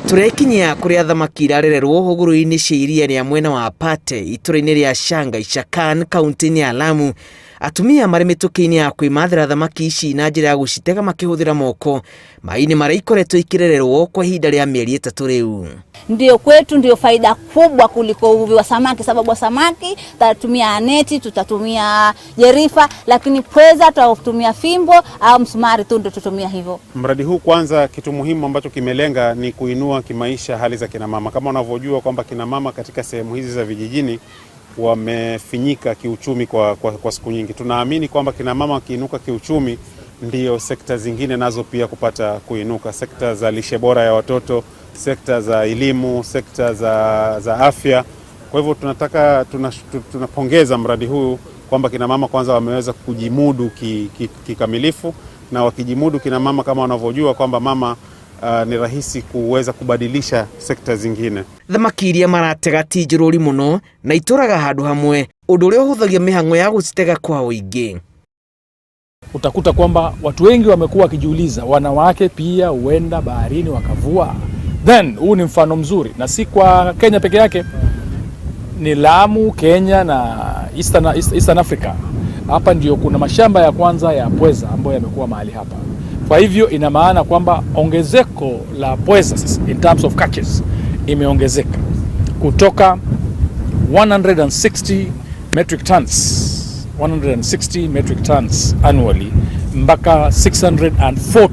Tũrekinyia kũrĩa thamaki irarererwo hũgũrũrũ-inĩ cia iria rĩa mwena wa Pate itũra-inĩ rĩa Shanga Ishakan kaunti-inĩ ya Lamu. Atumia marĩ mĩtũkĩ-inĩ ya kwĩmathĩra thamaki ici na njĩra ya gũcitega makĩhũthĩra moko maĩ-inĩ marĩa ikoretwo ikĩrererwo kwa ihinda rĩa mĩeri 3 rĩu. Ndio kwetu ndio faida kubwa kuliko uvuvi wa samaki, sababu wa samaki tutatumia neti, tutatumia jerifa, lakini pweza tutatumia fimbo au msumari tu ndio tutumia hivyo. Mradi huu kwanza, kitu muhimu ambacho kimelenga ni kuinua kimaisha hali za kina mama. Kama unavyojua kwamba kina mama katika sehemu hizi za vijijini wamefinyika kiuchumi kwa siku nyingi. Tunaamini kwamba kina mama wakiinuka kiuchumi ndio sekta zingine nazo pia kupata kuinuka, sekta za lishe bora ya watoto, sekta za elimu, sekta za afya. Kwa hivyo tunapongeza mradi huu kwamba kina mama kwanza wameweza kujimudu kikamilifu, na wakijimudu kina mama kama wanavyojua kwamba mama ni rahisi kuweza kubadilisha sekta zingine. Thamaki iria maratega ti njũrũri mũno na itũraga handũ hamwe, ũndũ ũrĩa ũhũthagia mĩhang'o ya gũcitega kwa ũingĩ. Utakuta kwamba watu wengi wamekuwa wakijiuliza wanawake pia huenda baharini wakavua. Then huu ni mfano mzuri, na si kwa Kenya peke yake, ni Lamu, Kenya na Eastern Africa. Hapa ndio kuna mashamba ya kwanza ya pweza ambayo yamekuwa mahali hapa. Kwa hivyo ina maana kwamba ongezeko la pweza sasa in terms of catches imeongezeka kutoka 160 metric tons, 160 metric tons annually mpaka 640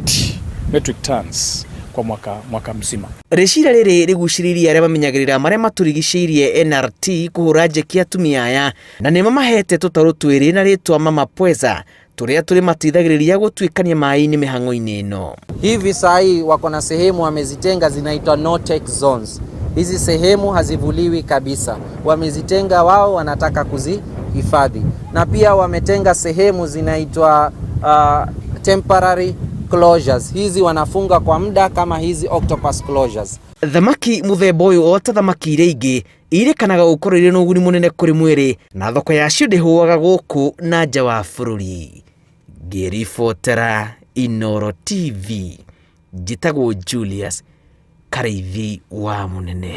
metric tons kwa mwaka mzima. Rĩciria rĩrĩ rĩgucĩrĩirie arĩa mamenyagĩrĩra marĩa matũrigicĩirie NRT kũhũra njeki atumia aya, na nĩ mamahete tũtarũ twĩrĩ na rĩtwa Mama Pweza tũrĩa tũrĩmateithagĩrĩria gũtuĩkania maĩ-inĩ mĩhang'o-inĩ ĩno. Hivi saa hii wako na sehemu wamezitenga zinaitwa no take zones. Hizi sehemu hazivuliwi kabisa, wamezitenga wao, wanataka kuzihifadhi, na pia wametenga sehemu zinaitwa temporary closures. Hizi wanafunga kwa muda kama hizi octopus closures. Thamaki mũthemba ũyũ o ta thamaki iria ingĩ irĩkanaga gũkorwo irĩ na ũguni mũnene kũrĩ mwĩrĩ, na thoko yacio ndĩhũaga gũkũ na nja wa bũrũri. Ngĩribotera Inooro TV, njĩtagwo Julius Karĩithi wa Mũnene.